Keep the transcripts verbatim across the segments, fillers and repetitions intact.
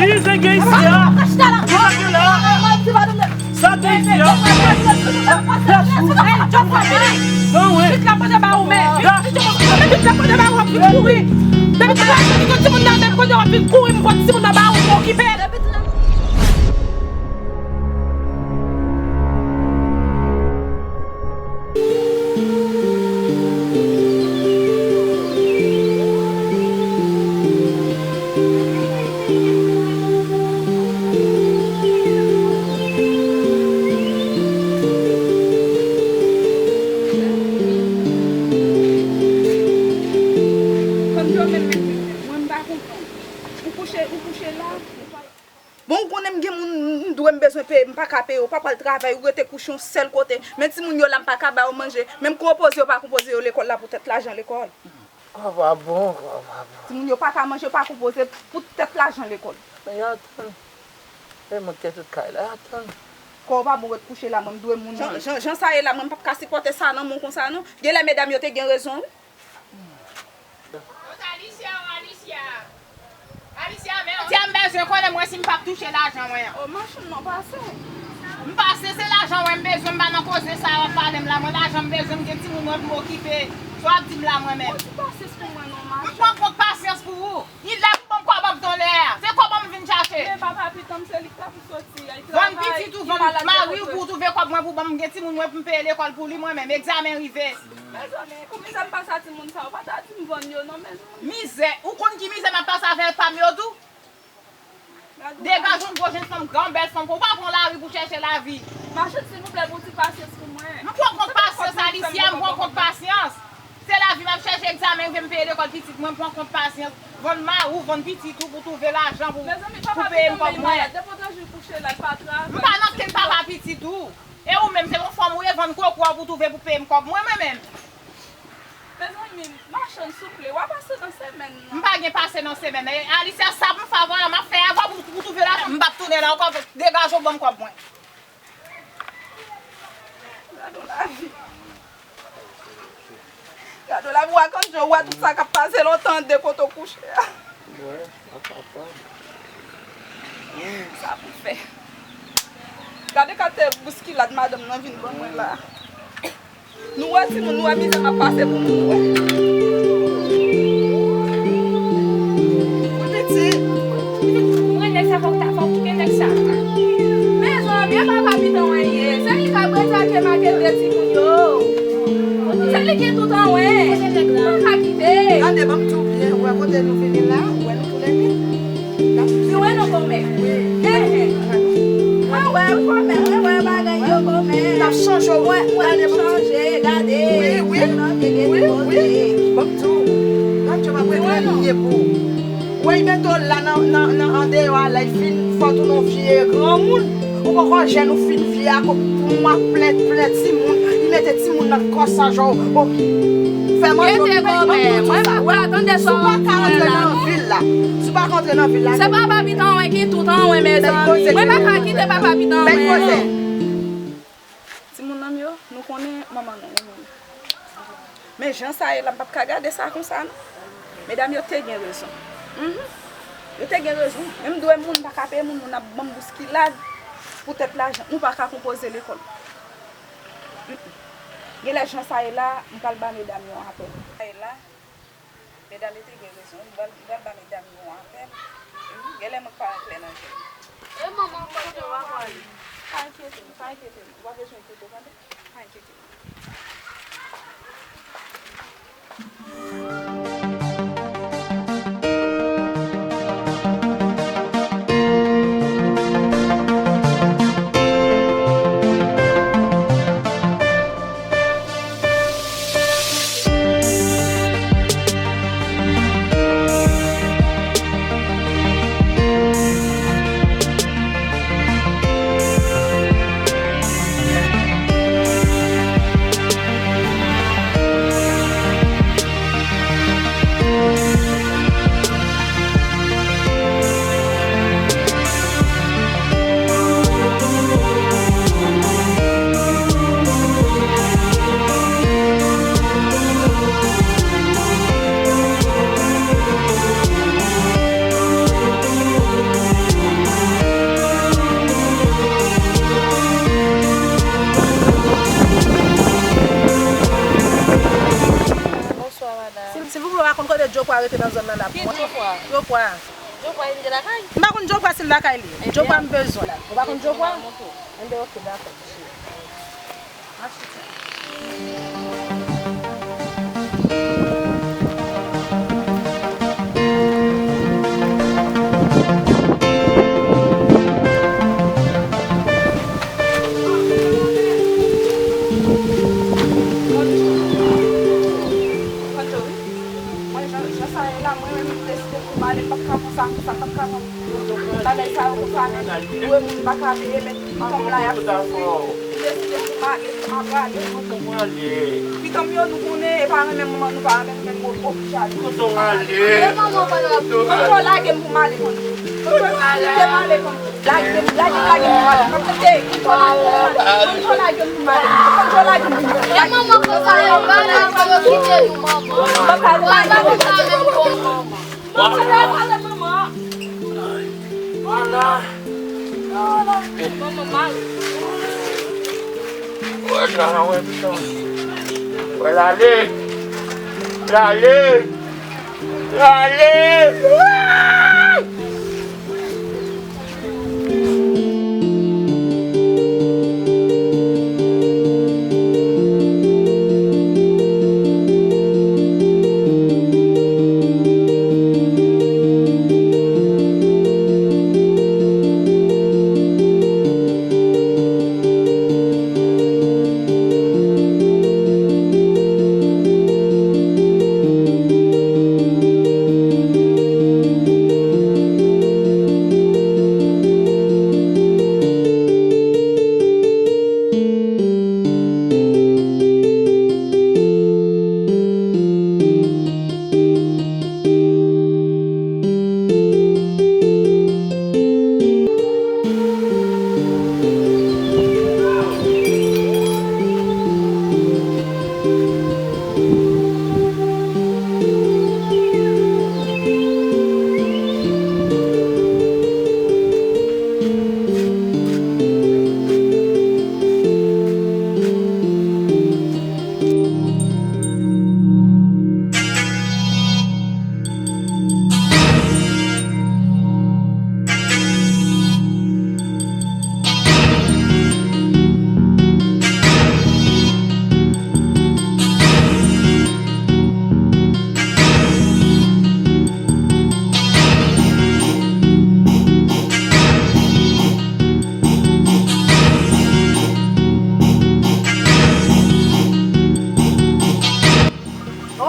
Ki zen gen isi a? Ki zen gen la? Sa gen isi a? Non, wi. Depi tout lè kote ba ou ap vin kouri. Depi tout lè kote timoun nan menm kote w ap vin kouri, m kote timoun nan ba ou, m okipe. Kòm yo menm, mwen, m pa konprann. Ou kouche, ou kouche la, ou pa Bon, ou konnen m gen moun m dwe, m bezwen peye, m pa ka peye, ou pa pral travay, ou rete kouche yon sèl kote. Men timoun yo la, m pa ka ba yo manje. Menm konpoze, yo pa konpoze yo lekòl la pou tèt lajan lekòl. Kò pa bon, kò pa bon. Timoun yo pa ka manje, pa konpoze pou tèt lajan lekòl. Men y a tann. E mwen ki tout kay la, y a tann. Kò pa bon, ret kouche la, mwen m dwe moun. Jan, jan, jan sa ye la, mwen m p ap ka sipòte sa nan moun konsa non. Genlè medam yo te gen rezon, wi. Kot Alicia, o Alicia. Alicia, men. Tia, m bezwen konnen mwen si m p ap touche lajan mwen an. O, machann, non, pase. M pase, se lajan mwen m bezwen, m pa nan koze sa w ap pale m la. Mwen lajan m bezwen, m gen timoun mwen pou m okipe. Sa w ap di m la mwen menm. Ou di pasyans pou mwen non, machann. M pran kont pasyans pou ou. Li la pou ban m kòb m ap donnen a. Se kòb m vin chache. Men papa pitit mwen, se li k ta pou soti. Vann pitit ou, vann mari w pou w twouve kòb mwen pou ban m, m gen timoun mwen pou m peye lekòl pou li mwen menm. Egzamen rive. Mezanmi, pou mizè m pase a timoun sa yo, pa ta di m vann yo non, mezanmi. Mizè, ou konn ki mizè m ap pase avè pa m yo tou? Degaje yon gwo jèn fanm, gran bèl fanm, ou pa pran lari pou chèche lavi. Machann, silvouplè, pou ti pasyans pou mwen. M pran kont pasyans, Alicia, m pran kont pasyans. Se lavi m ap chèche, egzamen rive m peye lekòl pitit mwen, m pran kont pasyans. Vann mari w, vann pitit ou pou twouve lajan pou, pou peye m kòb mwen. Mezanmi, papa pitit mwen malad, depi w te jwenn kouche la, l pa travay. M pa nan ken papa pitit ou. E ou menm, se yon fanm ou ye, vann koko a pou twouve pou peye m kòb mwen, mwen menm. Mezanmi, machann, souple, w a pase nan semèn nan. M pa gen pase nan semèn nan. E Alicia, sa pou m fè avè w la, m ap fè avè w pou, pou twouve lajan. M p ap tounen la ankò, degaje w ban m kòb mwen. Gade w lavi. Gade w lavi, w a konn jan w wè tout sa k ap pase lontan de kote w kouche a. Mwen, a papa. Sa pou fè. Gade kalite bouskilad madanm nan vin ban mwen la. Nou wè timoun, nou wè mizè m ap pase pou nou, nou wè. Wi, pitit. Mwen nèg sa fòk ta, fòk kite nèg sa. Mezanmi, e pa kapitan mwen ye. Se li k ap retake maket de timoun yo. Se li ki tout an wen. Mwen pa ka kite. Gade, ban m di w byen, ou wè kote nou vini la, ou wè nou tou lè nèg. Li wè nou kòmè. Wi. Mwen wè kòmè, mwen wè bagay yo kòmè. N ap chanje w. Mwen, mwen chanje, gade. Wi, wi, wi, wi. Ban m di w, gad jan m ap regle l ye pou ou. Wè, y mete w la nan, nan, nan andeyò a, lè y fin fè w tounen yon vye granmoun. Ou poko jèn, ou fin vye a, pou mwen ap plen, plen timoun, li mete timoun nan kò sa, jan w, ok. Fè manje, ou peye, ban m di w sa. Mwen pa ka tande sa w ap di mwen la non. Si w pa ka antre nan vil la, si w pa ka antre nan vil la, se pa papi tan wen ki tout an wen, mezanmi. Mwen pa ka kite papa pitan wen non. Timoun nan m yo, nou konnen manman nou renmen nou. Men jan sa ye la, m p ap ka gade sa konsa non. Medam yo te gen rezon. Mhm. Yo te gen rezon. Men m dwe moun, m pa ka peye moun, moun ap ban m bouskilad pou tèt lajan. Nou pa ka konpoze lekòl. Mm-mm. Genlè jan sa ye la, m pral ba medam yo apèl. Sa ye la, medam yo te gen rezon. M pral, m pral ba medam yo apèl. Mhm. Genlè mwen pa klè nan jèn. E manman, kote w ap prale? Pa enkyete w, pa enkyete w. Ou pa bezwen enkyete w, tande? Pa enkyete w. Rete nan zòn nan la pou mwen. Ki Jopwa? Jopwa. Jopwa, li te lakay? M pa konn Jopwa si l lakay li. Ebyen, Jopwa m bezwen. Ou pa konn Jopwa? Ebyen, ok, dakò. Mwen, jan, jan sa ye la, mwen menm, m deside pou m ale, m p ap ka pran sa konsa, m p ap ka pran bagay sa yo konsa, men dwe moun pa ka veye, men pitit fanm la, y ap soufri. M deside pou m ale, m ap prale. Pitit fanm yo, nou konnen, e pa renmen manman, nou pa renmen, men nou oblije ale. Kote w ale? Kote w ale? Kote w ale? Kote w ale? Kote w ale? Lage m, lage m, lage m pou m ale. Mwen kote, kote w lage m pou m ale. Kote w lage m pou m ale. Kote w lage m pou m ale. Lage m. Manman konsa yo pa la pou yo kite nou, manman. Papa, papa, papa, manman. Manman, pale, manman. Manman, manman. Wè, sa a wè, pitit. Wè, lale. Lale. Lale.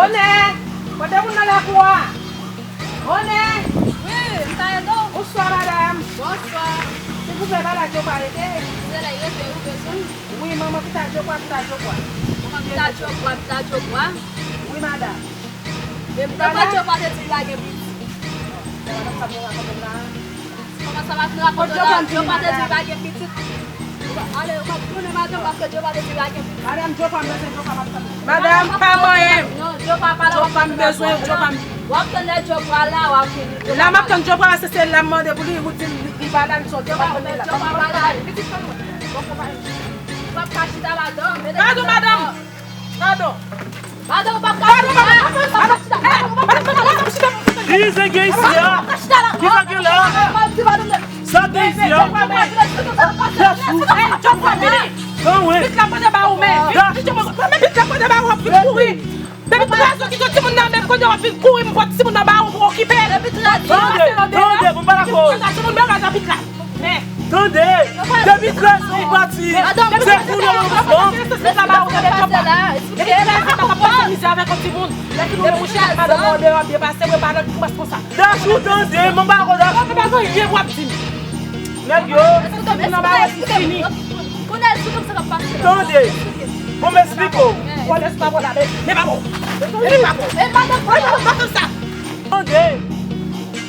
Onè! Kote moun nan lakou a? Onè! Wi, m ka ede w? Bonswa, madanm. Bonswa. Silvouplè, pale ak Jopwa rete. Se la rete, ou bezwen? Wi, manman, pita Jopwa, pita Jopwa. Manman, pita Jopwa, pita Jopwa. Wi, madanm. E m te kwè Jopwa te di l pa gen pitit. Madanm, sa m rakonte w la. Kòman sa va fin rakonte w la? Jopwa te di l pa gen pitit. Ale, ou pa tounen madanm paske Jopwa te di l pa gen pitit. Madanm, Jopwa m bezwen, Jopwa m ap tann. Madanm, pa manyen m. Non, Jopwa pa la, Jopwa m bezwen, Jopwa m. W ap tann lè Jopwa la, w ap vini. La m ap tann Jopwa paske se la m mande pou li, ou di li pa la, li sòti pa konn li la. Jopwa pa la. Pitit fanm mwen. Bon, konpay. Ou p ap ka chita madanm. Padon, madanm. Padon. Padon, ou p ap ka chita. Padon, padon, padon, padon, padon, padon, padon, padon. Ki sa gen isi a? Ki sa gen la? Sa gen isi a? Anwen. Bit la pote ba ou men. Bit la pote ba ou, w ap vin kouri. Depi trèz ou kite timoun nan men m, kounye a w ap vin kouri, m pot timoun nan ba ou pou okipe l. Tande, tande, pou m pale ak ou. Timoun nan nan bit la. Tande, depi trèz ou pati, se pou nou. Depi trèz an, m ap pase mizè avèk yon timoun. Lè fini, ou chak madanm ou deyò ap byen pase, mwen pa nan klas konsa. Dachou, tande, mwen pa konn Dachou. Mwen pa konn anyen w ap di m. Nèg yo. Timoun nan ba ou pou fini. Kounye a, esplike m sa k ap pase la. Tande, bon, m esplike w. Vòlè sou pa vòlè, men, men pa bon. Men pa bon. Men madanm, madanm, madanm sa. Tande.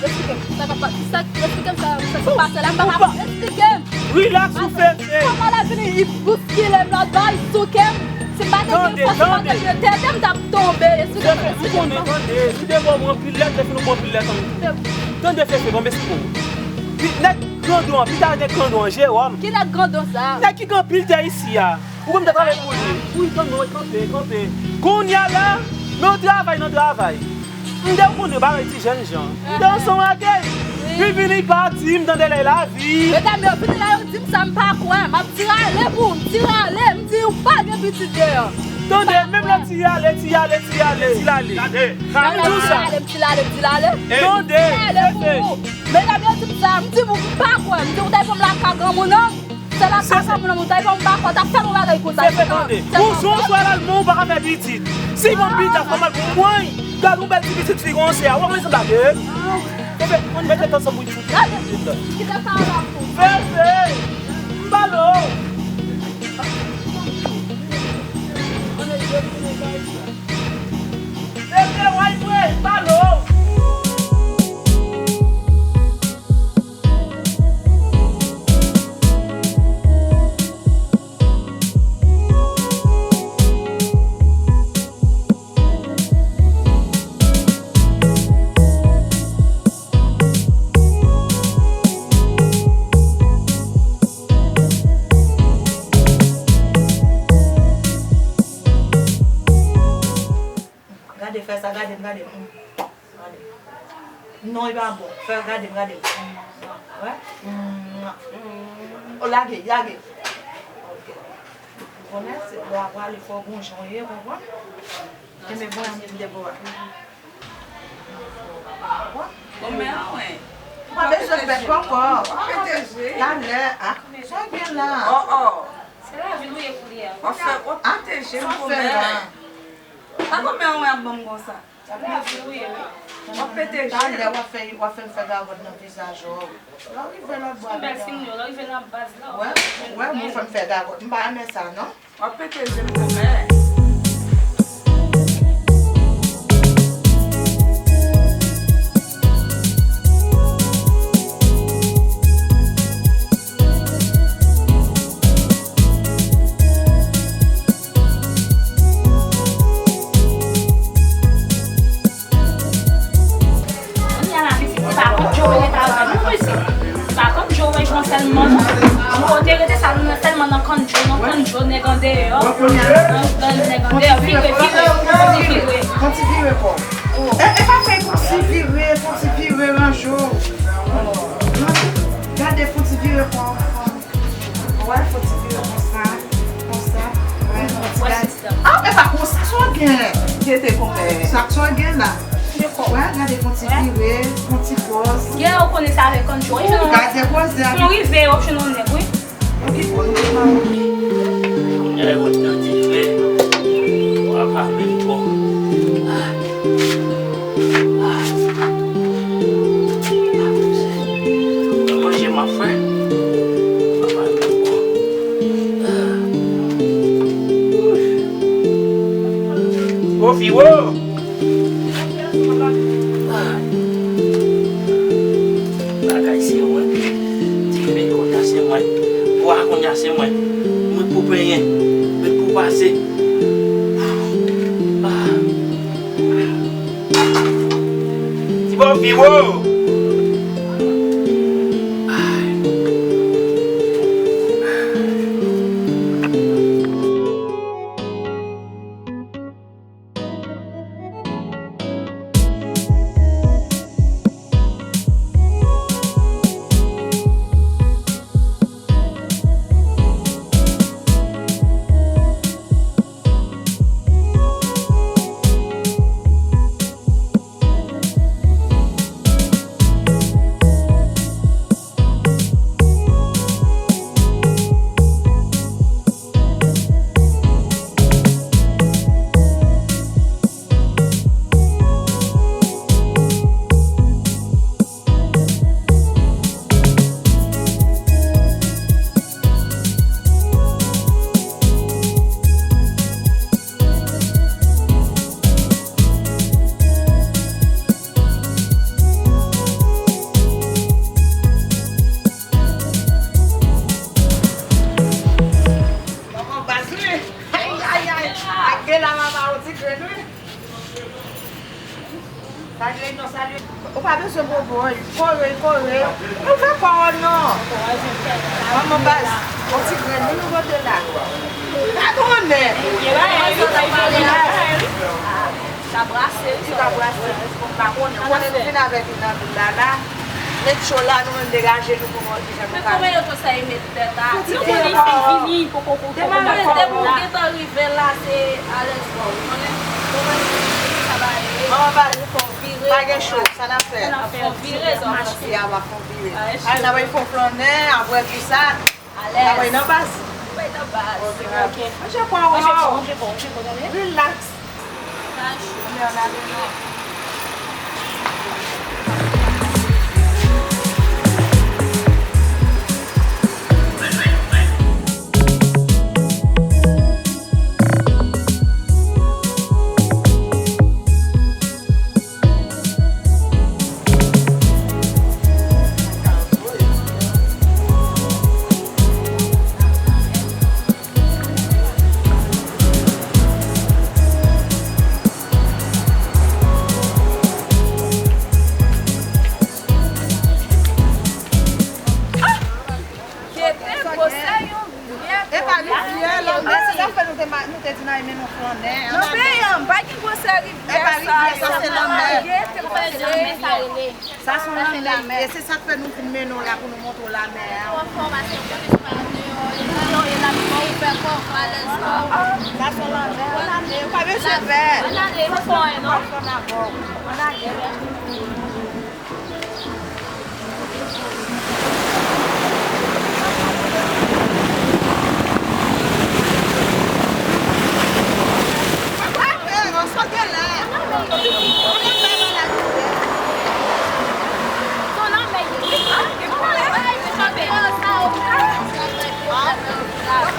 Esplike m sa k ap pase. Sa, esplike m sa, sa k ap pase la. M pa ka konprann. Esplike m. Rilaks ou fefe. Kòman l ap vini, li bouskile m la, bay souke m. Si m pa te gen fòs, si m pa te gen tete, m t ap tonbe. Esplike m. Fefe, m konnen, tande. Si te bon, mwen anpil lèt, te fin ou bon anpil lèt, tande. Tande, fefe, bon, m esplike w. Pi, nèg grandon an, pita gen grandon an, Jewòm. Ki nèg grandon sa? Nèg ki gen anpil tè isi a. Ou konn m te travay pou li. Wi, grandon, kanpe, kanpe. Kounye a la, men yon travay nan travay. M te konn yo bagay ti jèn jan. M te ansanm ak li. Li vini pati, m tande lè lavi. Medam yo vini la, yo di m sa, m pa kwè. M ap di rale pou ou, m di rale, m di ou pa gen pitit deyò. Tande, menm lè ti rale, ti rale, ti rale, ti rale. Gade, m di w sa. M di rale, m di rale, m di rale. Tande, rale pou ou. Medam yo di m sa, m di m pa kwè. M di ou te fè m lakay granmoun nan. Se la sa sa moun nan moun ta fè m pa kwè, ta fè nou bagay konsa. Se fè tande. Ou jan w swa lalman ou pa ka fè pitit. Si yon pitit ap fè mal pou mwen, gade yon bèl ti pitit fi konsa a, w ap wè sa blage. Fefe, ann mete tèt ansanm pou pitit. Gade, kite sa la pou. Fefe, m pale w. Fefe, w ap wè, m pale w. Gade, fè sa, gade m, gade m. Gade. Non, li pa bon. Fè, gade m, gade m. Wè? O, lage, lage. Ok. Ou konnen, se lè w ap prale, fò w gon jan w ye, konprann? Kenbe bon ann de bò a. Bon, men anwen. Ou pa bezwen pè ankò. Talè, a. Sa w gen la? Oh, oh. Se lavi nou ye kounye a. W ap fè, w ap pete je m kòmè. Pa kòmè anwen ap ban m konsa. W ap pete je. Talè w ap fè, w ap fè m fè gagòt nan vizaj ou. Lè w rive lòt bò a, medam. Bèl timoun yo, lè w rive nan baz la, w ap fè m fè gagòt. M pa renmen sa, non. W ap pete je m kòmè. Kounye a la, pitit, se pa kont Joe rete avè nou, mesye. Se pa kont Joe, wi, pran sèlman, non. Nou kote rete sa, nou nan sèlman nan kont Joe, nan kont Joe, nèg andeyò. Nan, nan nèg andeyò, vire, vire, vire. Fon ti vire kò. E, e pa fè fon ti vire, fon ti vire, ranje w. Gade, fon ti vire kò. Wè, fò ti vire konsa, konsa. Wè, fò ti gade. Ah, e pa konsa sa w gen. Gete konpè. Sa, sa w gen la. Wè, gade fò ti vire, fò ti pòz. Gen ou konnen sa avèk kòn cho. Gade pòz de. Fò rive, w ap jwenn yon nèg, wi. Kounye a, yo t nan dife. W ap ap menm bon. Manje m ap fè. Ô, fi, ô! Bagay se mwen. Dife kounye a se mwen. Bwa kounye a se mwen. Mwen pou penyen. Mwen pou pase. Ah. Ti bò fi wo. Manman baz wi. Ay, ay, ay. Ak de la mama yon ti grenn wi. Salye non, salye. Ou pa bezwen bobo, kore, kore. Ou fè kò w non. Manman baz, yon ti grenn wi nou pote la. Pa konnen. Ka brase, wi, ka brase. M pa konnen. Ou konnen nou vin avèk li nan vil la, la. Met cho la, nou menm degaje nou pou nou wè kijan nou ka. Men kòman yo konsa e met tèt a? Fouti nou konnen li fin vini, poko, poko, poko. Depi w gentan rive la, se alèz pa w, ou konnen. Kòman sa va ye? Manman Baz, ou fò vire. Pa gen cho, sa n ap fè? Fò vire, sa w ap fè. Al, n ap fè yon flannè, apre tou sa. Alèz. Sa bay nan baz? Bay nan baz. Ok, ok. Manje pwa w, manje pwa w, manje pwa w, manje pwa w, tande? Relax. Sa cho. Men ann ale non. Gete gwosè yon vyè kòlè. Epa li vyè lanmè, se sa fè nou te ma-, nou te di n a men nou flannè. Nan peyi an, pa gen gwosè rivyè sa, sa se lanmè. Gete gwosè lanmè sa rele. Sa se lanmè, e se sa k fè nou vin mennen w la pou nou montre w lanmè a. Sa se lanmè, lanmè, ou pa bezwen pè. Ann ale, ann ale.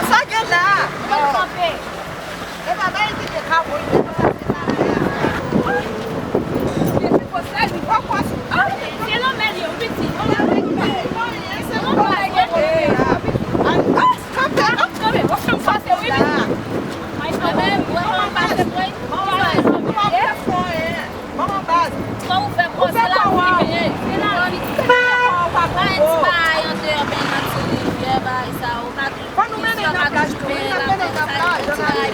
Sa gen la? Epa bay kite kabo, li te konsa se la. Li te konsa li. Poko se lanmè li ye, wi, pitit. Kanpe, kanpe, w ap fè m pase, wi, pitit. Manman baz, manman baz. Ou fè kò w, ou fè kò w. Fò nou mennen nan plaj tou, wi, n ap mennen nan plaj, jan n ale.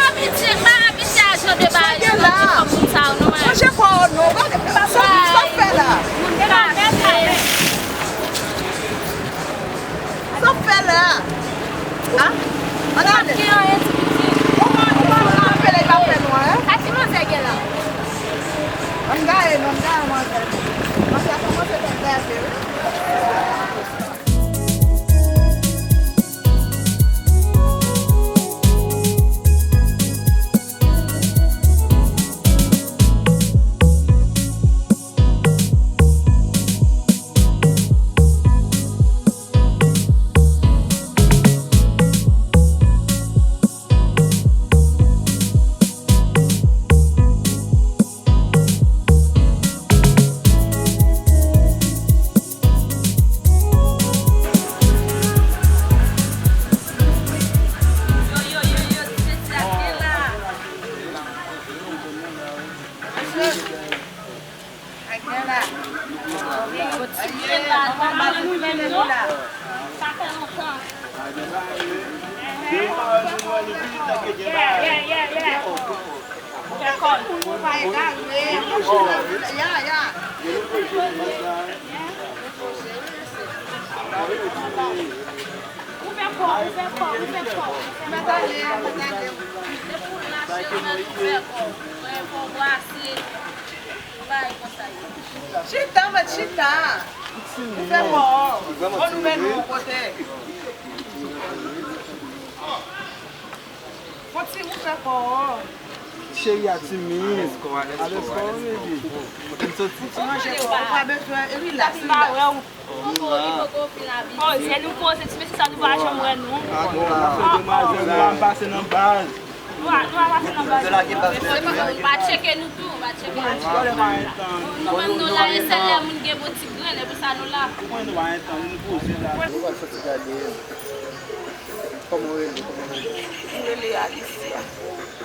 Abitye, m pa abitye a jan de bagay, jan de fanm moun sa yo, non, men. Manje pwa w non, sa, sa w fè la? Moun ka fè. Sa w fè la? A? Ann ale. Ou pa, ou pa, ou pa, ou pa fè la, li pa fè nwa, en? Sa ti manzè gen la? Ann gaye, non, ann gaye, manzè. Manzè a kòmanse fè bèl, wi. Chita, mèt chita. Ou fè kò. Bon, nou mennen yon kote. Fon ti ou fè kò. Cheri a timid. Alèz kò, baby. M soti. Ti manje kò. Ou pa bezwen relax, relax. Poko, li poko fin abitye. Oh, se nou poze ti mesye. Nou pa janm wè nou. N ap fè demwazèl, nou pa pase nan baz. Nou pa, nou pa pase nan baz. Se la ki baz. Pa tcheke nou tou, pa tcheke nou. Nou menm nou la, e sèl lè moun gen bon ti grenn, e pou sa nou la. Ou konn nou pa gen tan, nou poze la. Nou pa soti gade. Kòman w rele? Kòman w rele? M rele Alicia.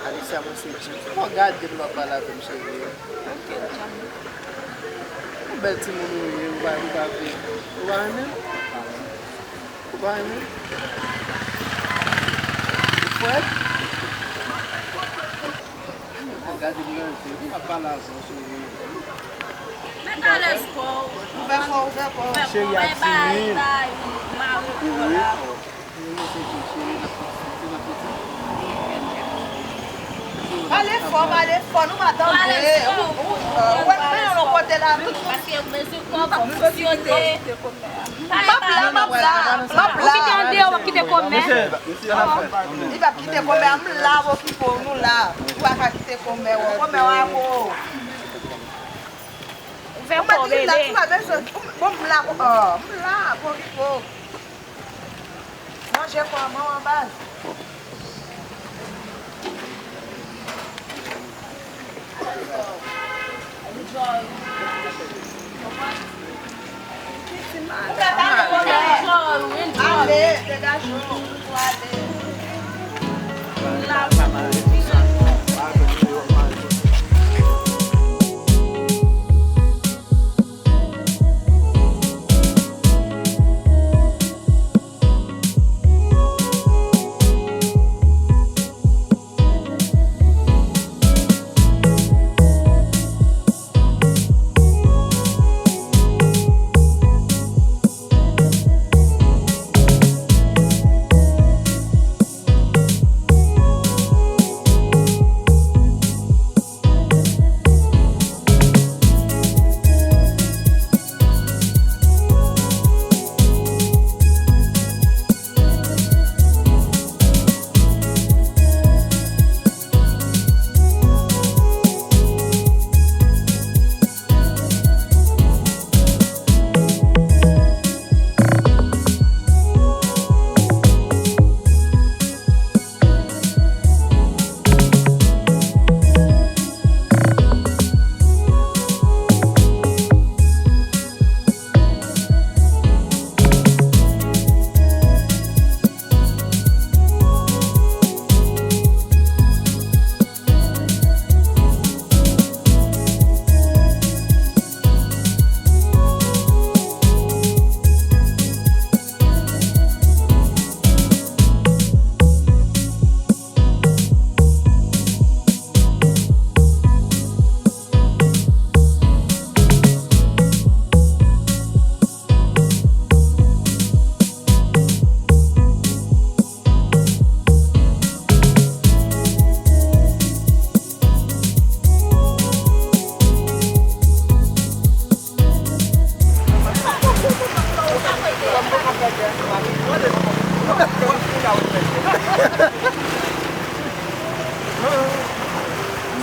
Alicia, mwen se James. Fò w gade m lè w ap pale avè m, cheri. Ok, James. Yon bèl timoun ou ye, ou pa, ou pa vle. Ou pa renmen m? Ou pa renmen m? Ou frèt? Fò w gade m nan je, m ap pale avè w, cheri. Met alèz kò w. Ouvè kò w, ouvè kò w. Cheri a timid. Mare kò w la. Pale fò, pale fò, nou pa tande. Ou, ou, ou wè m nan yon kote la, tout moun. Paske yo bezwen kò pou fonksyone. M ap la, m ap la, m ap la. Ou kite l deyò, w ap kite kòmè. Li p ap kite kòmè, m la, m okipe w, nou la. Ou pa ka kite kòmè w, kòmè w a pou ou. Ouvè kò w, bebe. Ou pa bezwen, bon, m la, m la, m okipe w. Manje kò a manman baz. Ale, degaje w, ale.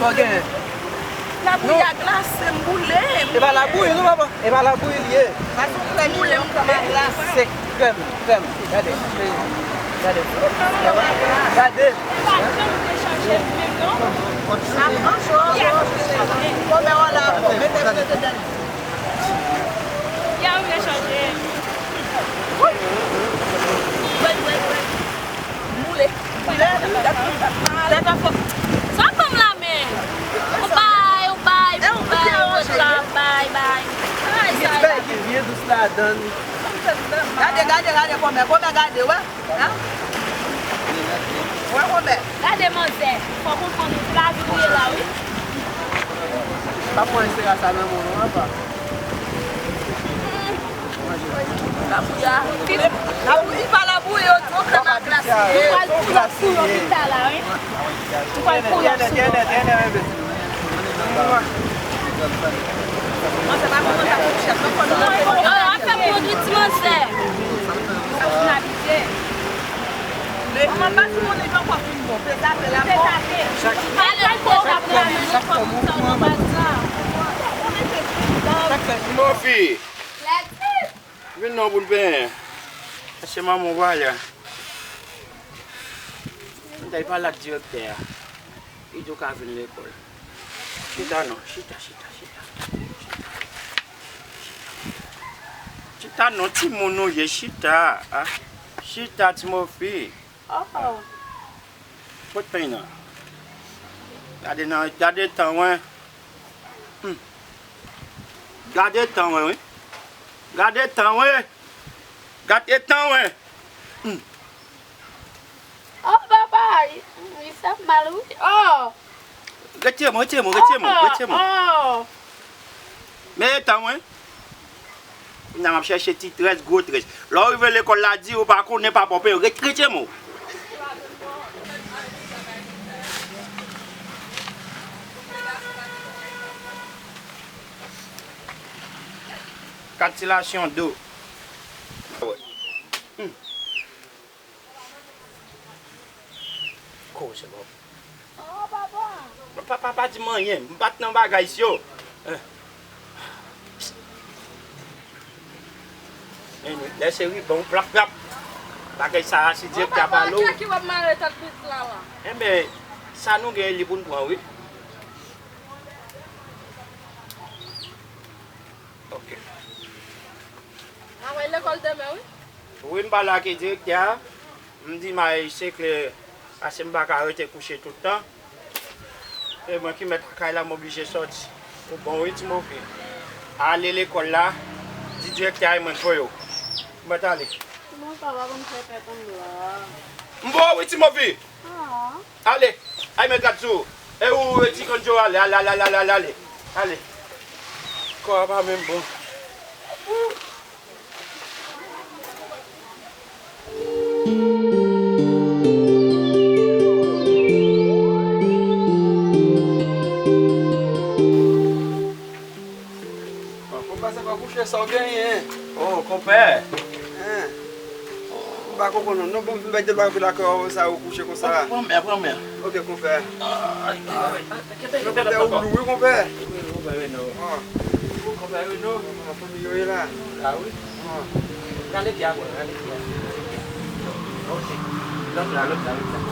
Sa w genyen? Labouyi a glase m, boule m. E pa labouyi non, papa. E pa labouyi li ye. Boule m, boule m. Se krèm, krèm. Gade. Gade. Gade. Kòmè w la, mete, mete, mete. Ya, ou vle chanje. Wi. Wait, wait, wait. Boule. Boule. Tèt anfò. Sa w ban m la men. Ou bay, ou bay, ou bay, ou bay, bay. Ay, sa la. Ki vye dous ladan. Gade, gade, gade kòmè, kòmè gade, wè. Hein? Wè, Robè. Gade manzè. Fò konprann lavi ou ye la, wi. Pa pran espera sa nan men w non, apa. Labouyi a. Labouyi, pa labouyi, yo di w krèm a glase. Nou pral pou lòt, pou lòt pita la, wi. Nou pral pou lòt. Manzè pa konn sa pou chèf non, fò nou rantre. Yo, ap fè pwodui ti manzè. Sa fin abitye. Manman pa timoun li poko fin bon. Pete atè la fò. Pete atè. Pale fò, pale fò. Mon fi. Vin non pou n penyen. Se manman w pale a. M t al pale ak direktè a. Li di w ka vin lekòl. Chita non, chita, chita, chita. Chita non, timoun ou ye, chita. Ah. Chita, Timofi. Oh. Kot peny nan? Gade nan, gade tan, wen. Hmm. Gade tan, wen, wi. Gade tan, wen. Gade tan, wen. Hmm. Oh, papa, li, li fè m mal, wi. Oh. Retire mwen, retire mwen, retire mwen, retire mwen. Oh. Men etan mwen. Kounya m ap chèche ti très, gwo très. Lè w rive lekòl la, di ou pa konnen papa w peye. Ret-, retire mwen. Kat silasyon do. Hmm. Koze, bò. Oh, papa. Papa, pa di m anyen. M pa t nan bagay sa yo. Eh. Men, lè se riban, plap, plap. Bagay sa a, si direktè a pale w. Papa, ki w ap mare tèt pitit la, la? Enben, sa nou gen, li pou n pran, wi. Ok. Travay lekòl demen, wi. Wi, m pale ak direktè a. M di, may, se klè, paske m pa ka rete kouche tout tan. E mwen ki mèt lakay la, m oblije sòti. Ou bon, wi, Timofi. Ale lekòl la, di direktè a e mwen k voye w. Ou mèt ale. Kòman sa va konn fè tèt anba? M voye w, wi, Timofi. Ah. Ale, ay, met gad sou ou. E ou, e ti kanjo, ale, ale, ale, ale, ale, ale. Ale. Kò a pa menm bon. Bon, konpè, sa pa kouche, sa w genyen? Oh, konpè. Hein? M pa konprann non. Non, bon, m bay de lwa anpil ak sa ou kouche konsa. Pran mè, pran mè. Ok, konpè. Ay, ay. Non, konpè, ou lou, wi, konpè. Wi, konpè Reno. Ah. Konpè Reno. Kòman fanmi yo ye la? La, wi. Ah. Rale pye a, bò, rale pye a. Ok. Lòt la, lòt la, lòt la.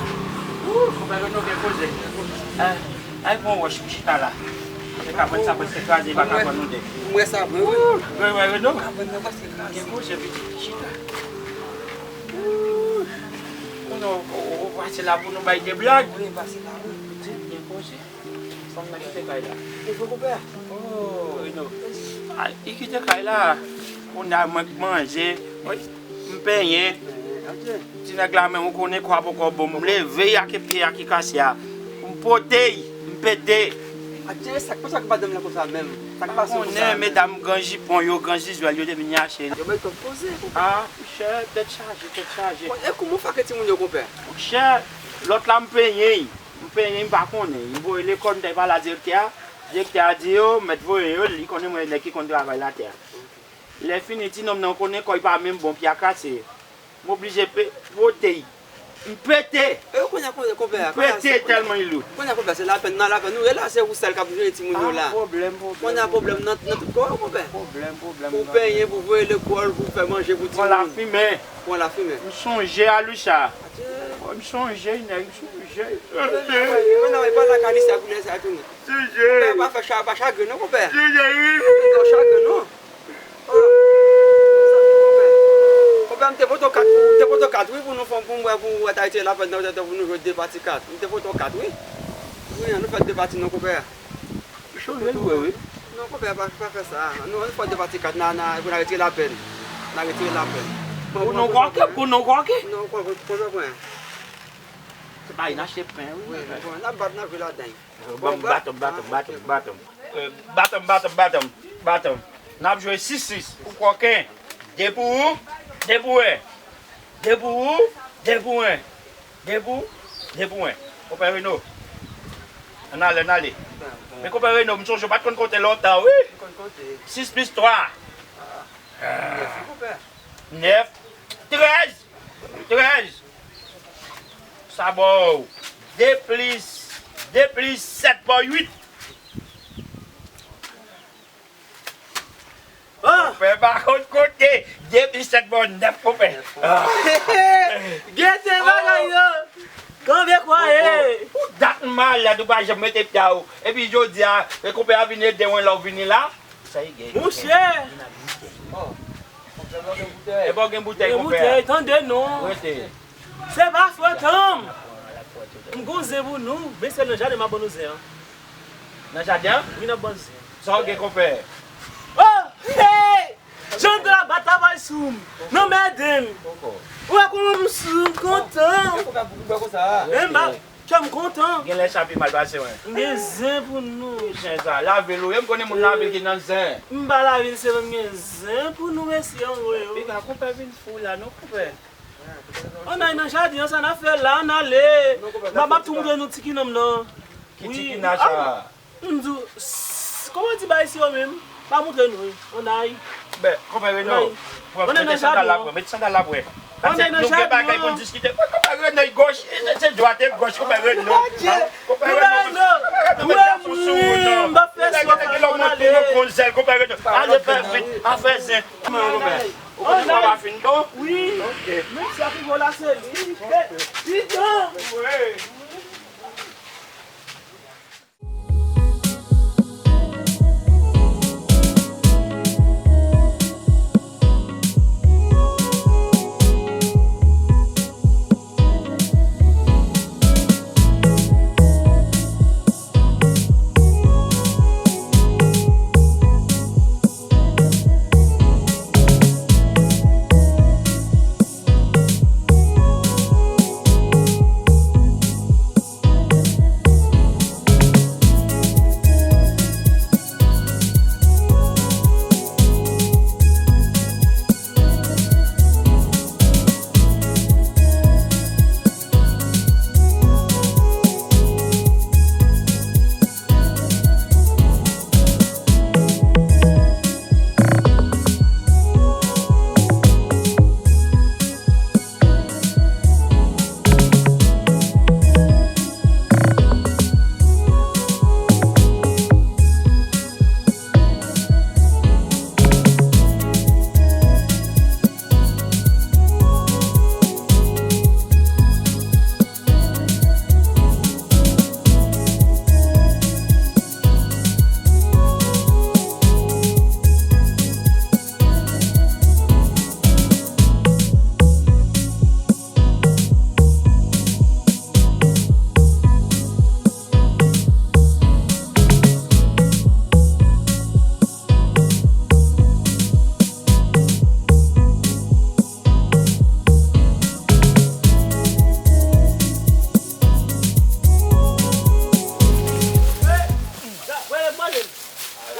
Ooh, konpè Reno gen koze. Ah. Ay, pran wòch pou chita la. Se ka pran sa prèske kraze, pa ka pran nou de. Mwen sa vre, wi. Wi, wi, wi, non. Ka pran nan prèske kraze. Gen koze pitit chita. Konnen w, w, w pase la pou nou bay de blag. Wi, pase la, wi. Pitit, gen koze. Fanm nan kite kay la. E poko pè. Oh, non. Ay, li kite kay la. Kounye a mwen k manje. Wi. M penyen. Ti nèg la menm, ou konnen kò a poko bon. M leve y ak pye a ki kase a. M pote y, m pete. Adje, sa k pase ak madanm nan konsa menm? Sa k pase konsa menm? Medam gran jipon yo, gran zizwèl yo te vin achte. Yo mèt konpoze, konpè. Ah, monchè, tèt chaje, tèt chaje. Bon, e kouman w fè ak timoun yo, konpè? Monchè, lòt la m penyen y. M penyen y, m pa konnen. M voye lekòl, m t al pale a direktè a. Direktè a di yo, mèt voye yo, li konnen mwen nèg ki konn travay latè a. Lè fini, ti nonm nan konnen kò l pa menm bon, pye a kase. M oblije pe-, pote y. M pete! E kounye a, kounye a, konpè a, m pete tèlman li lou. Kounye a, konpè a, se lapenn nan, lapenn nou ye la, se ou sèl k ap jere timoun yo la. Pa pwoblèm, pwoblèm. Kounye a, pwoblèm nan, nan tout kò a, konpè. Pwoblèm, pwoblèm. Pou penyen, pou voye lekòl, pou fè manje pou timoun. Pran lafimen. Pran lafimen. M sonje Alucha. Adje. M sonje, nèg, m sonje. Mwen nan pa lakay li sa pou lè sa tounen. Sonje. Konpè, pa fè cha-, pa chagren non, konpè. Sonje, wi. Pa chagren non. Ah, sa konpè. Konpè, m te pote w kat, m te pote w kat, wi, pou nou fè, pou m wè, pou w wè ta retire lapenn nan, pou nou jwe de pati kat. M te pote w kat, wi. Wi, an nou fè de pati non, konpè. Chonje l vre, wi. Non, konpè, pa, pa fè sa. Nou, an nou fè de pati kat, na, na, pou n retire lapenn. N a retire lapenn. Pou nou kòke, pou nou kòke. Non, konpè, konpè, konpè. Se pa yon achte pen, wi. Wi, bon, n ap bat, n ap jwe ladan. Bon, baton, baton, baton, baton. Eh, baton, baton, baton, baton. N ap jwe sis sis. Ou kòken. De pou ou, de pou en. De pou ou, de pou en. De pou, de pou en. Konpè Reno. Ann ale, ann ale. Men konpè Reno, m sonje w pa t konn konte lontan, wi. Sis plis twa. Nèf. Trèz. Trèz. Sa ba w de plis, de plis sèt ba w uit. Ah! Konpè pa konn konte. De plis sèt bò nèf, konpè. Gete bagay yo. Konbyen kwa ye? Pou dat malad ou pa janm mete pye a ou. Epi jodi a, e konpè a vin ede w la ou vini la. Sa e gen. Mouche. E pa w gen boutèy, konpè. Boutèy, tande non. Rete. Se pa fòt an m. M gon zen pou nou, men se nan jaden m ap ban nou zen an. Nan jaden an? Wi, n ap ban zen an. Sa w gen, konpè? Oh! Hey! Jan de la bat travay sou m. Nan mède m. Ou wè kòman m sou kontan. Men m ba, kè m kontan. Gen lè sa pi mal pase, wi. M gen zen pou nou. Zen sa, lavil ou ye, m konnen moun lavil ki nan zen. M pa lavil, se m gen zen pou nou, mesye, anmwey. Piga, konpè vin fou la, non, konpè. Ann al nan jaden an, sa n ap fè la, ann ale. M ap, m ap tou moutre nou ti kinanm nan. Ki ti kina sa? M di w, s-, kòman di bagay si yo menm? Pa moutre nou, wi. Ann al. Ben, konpè Reno, pran, mete sandal la pou mwen, mete sandal la pou mwen. Paske nou gen bagay pou n diskite. Konpè Reno, gòch, se, se dwat e gòch, konpè Reno. Konpè Reno, mete sou wout, non. Lè gen lòt moun pou nou konn zèl, konpè Reno. Ale fè vit, a fè zen. Konpè, ou konn pa fin bon? Wi. Ok. Menm sa ki vo la se li. Piga.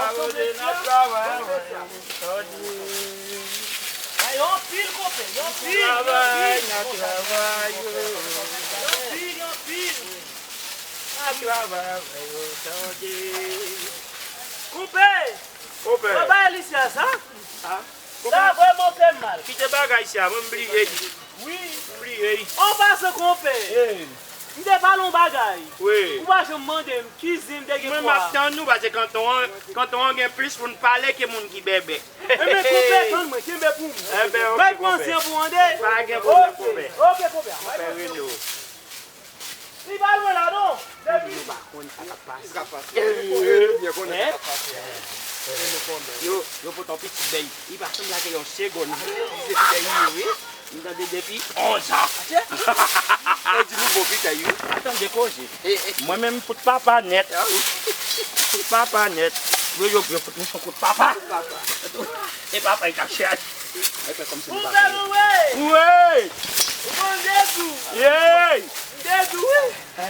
Travay, n ap travay, anmwey. Ay, anpil, konpè, anpil, anpil. Travay, n ap travay, yo. Anpil, anpil. N ap travay, anmwey, yo, tande. Konpè! Konpè! Konpè Elisya sa? Ah, sa vrèman fè m mal. Kite bagay sa, mwen m bliye li. Wi. M bliye li. An pasan, konpè. Hey. M te pale yon bagay. Wi. Ou pa janm mande m ki zen m te gen. Mwen m ap tann ou, paske kanton an, kanton an gen plis pou n pale ke moun ki bèbè. Enben, konpè, tann mwen, kenbe pou mwen. Enben, ok, konpè. Bay pran zen pou mwen, tande? Pa gen pwoblèm, konpè. Ok, konpè. Konpè Reno. Li pa lwen la, non. Depi. Yo pa konn sa k ap pase. Sa k ap pase. Yo, yo, yo pote yon pitit bèy. Li pa sanble ak yon segonn. Se bèy li ye, wi. M tande depi onz an. Yo di nou bon pitèy, wi. Atann de koze. Mwen menm, m fout papa nèt. M fout papa nèt. Yo, yo, yo fout nou son kout papa. E papa, e kachèt. Ou fè nou wè. Wi. Ou konn de tou. Yey. M te di w, wi.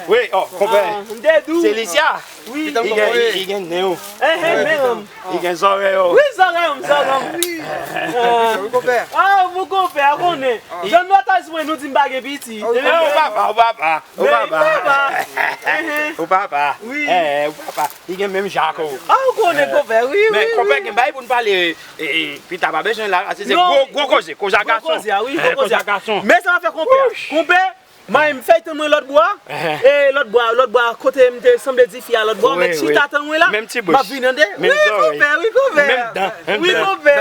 Wi, oh, konpè. Ah, m te di w. Se Lisya. Wi. Li gen, li, li gen nen yo. Eh, eh, men, m. Li gen zòrèy yo. Wi, zòrèy m, zòrèy m, wi. Ah. Wi, konpè. Ah, mon konpè, a konnen. Jan nou atann mwen, nou di m pa gen pitit. Ah, wi, konpè. Ou papa, ou papa, ou papa. Men, papa. Eh, eh. Ou papa. Wi. Eh, eh, ou papa. Li gen menm jan ak ou. Ah, ou konnen, konpè, wi, wi. Men, konpè, gen bagay pou n pale, eh, eh, pita, pa bezwen la, ase se gwo, gwo koze, koze a gason. Gwo koze a, wi, gwo koze a gason. Men sa m ap fè, konpè. Konpè, Mayi, m fèy tann mwen lòt bò a. E lòt bò a, lòt bò a, kote m te sanble di fi a lòt bò a, mèt chita tann mwen la. M ap vin tande. Wi, konpè, wi, konpè. Wi, konpè.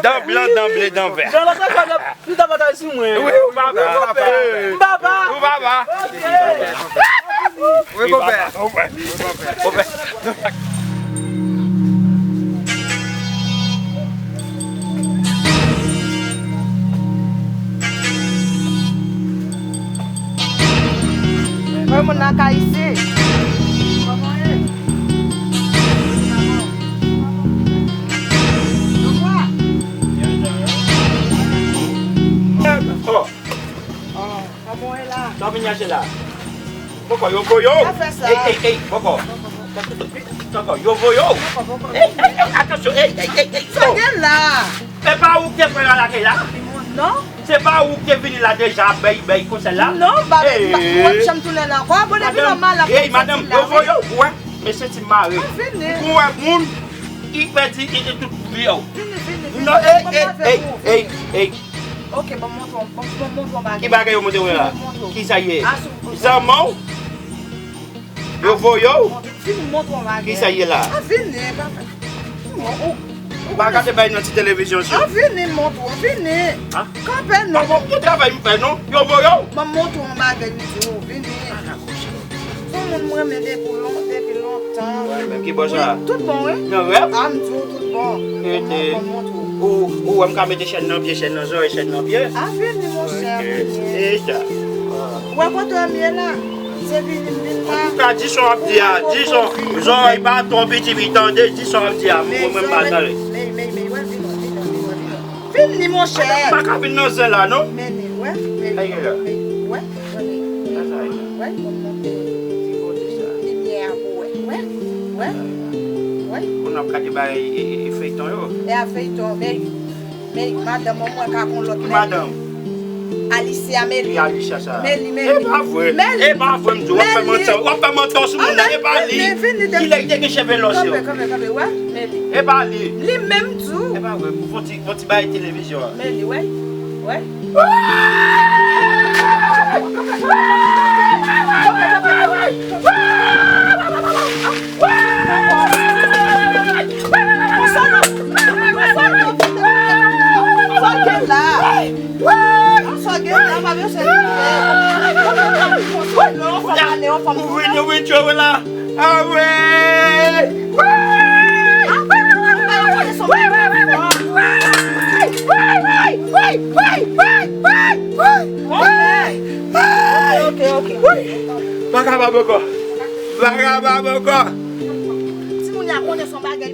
Dan blan, dan ble, dan vè. Dan lòt bò a, nou ta pataje sou mwen. Wi, ou papa. Ou papa. Ou papa. Ok. Wi, konpè. Konpè. Mwen moun nan kay isi. Kòman ye? Oh. Oh, kòman w ye la? Sa w vin chache la? Bòkò, yo voye w. Pa fè sa. Ey, ey, ey, bòkò. Bòkò, yo voye w. Bòkò, bòkò. Ey, ey, ey, atansyon, ey, ey, ey, ey. Sa gen la? E pa ou ki te pran lakay la? Non. Se pa ou ki te vini la deja, bèy, bèy, konsèy la? Non, ba, ba, w ap janm tounen la ankò. Bon, depi lòm malad, ey, madanm, yo voye w, ou wè? Mesye ti mare. Vini. Ou wè moun, ki pèdi, ki te tout vi w. Vini, vini, vini. Non, ey, ey, ey, ey, ey. Ok, ban m montre w, ban m, ban m montre w yon bagay. Ki bagay yo montre w la? Vini, m montre w. Ki sa ye? Zanmi w? Yo voye w? Vini, m montre w yon bagay. Ki sa ye la? A, vini, pa fè. Ou, ou, ou pa gade bay nan ti televizyon sou. A, vini, m montre w, vini. Kanpe non. Bon, bon, travay m fè non. Yo voye w? Ban m montre w yon bagay, m di w, vini. Se yon moun mwen renmen depi lon-, depi lontan. Wi, menm ki bò sa? Wi, tout bon, wi. Nan rèv? A, m di w tout bon. Ete. Ban m montre w. Ou, ou wè m ka mete chèn nan pye, chèn nan zòrèy, chèn nan pye? A, vini, monchè, vini. Ete. Ou wè kote m ye la? Se vini m vin la. Antouka, di sa w ap di a, di sa, zòrèy pa twò piti, wi, tande, di sa w ap di a, mwen, mwen, m pa tande. Men, men, men, wè, vini, vini, vini, vini. Vini, monchè. M pa ka vin nan zen la, non. Men li, wè, men li, men li, wè, wè, men li, wè, wè, wè, wè, limyè a pou wè, wè, wè, wè. Kounye a ap gade bay, e, e, e, feyton yo. E a feyton, men, men, madanm mwen, mwen ka kon lòt, men. Ki madanm? Alicia, men li. Ki Alicia sa? Men li, men li. E pa vre. Men li. E pa vre, m di w, w ap fè mantè. W ap fè mantè sou moun nan, e pa li. Kilè li te gen cheve lòs yo? Kanpe, kanpe, kanpe, wè, men li. E pa li. Li menm tou. E pa vre, pou fon ti, fon ti bay televizyon an. Men li, wè. Wè. Sa gen la? Sa gen la? M ap eseye. Ou vini, ou vini, ou vini la. Awe! Ok, ok, ok. Vagabon ankò. Vagabon ankò. Timoun ya konnen son bagay.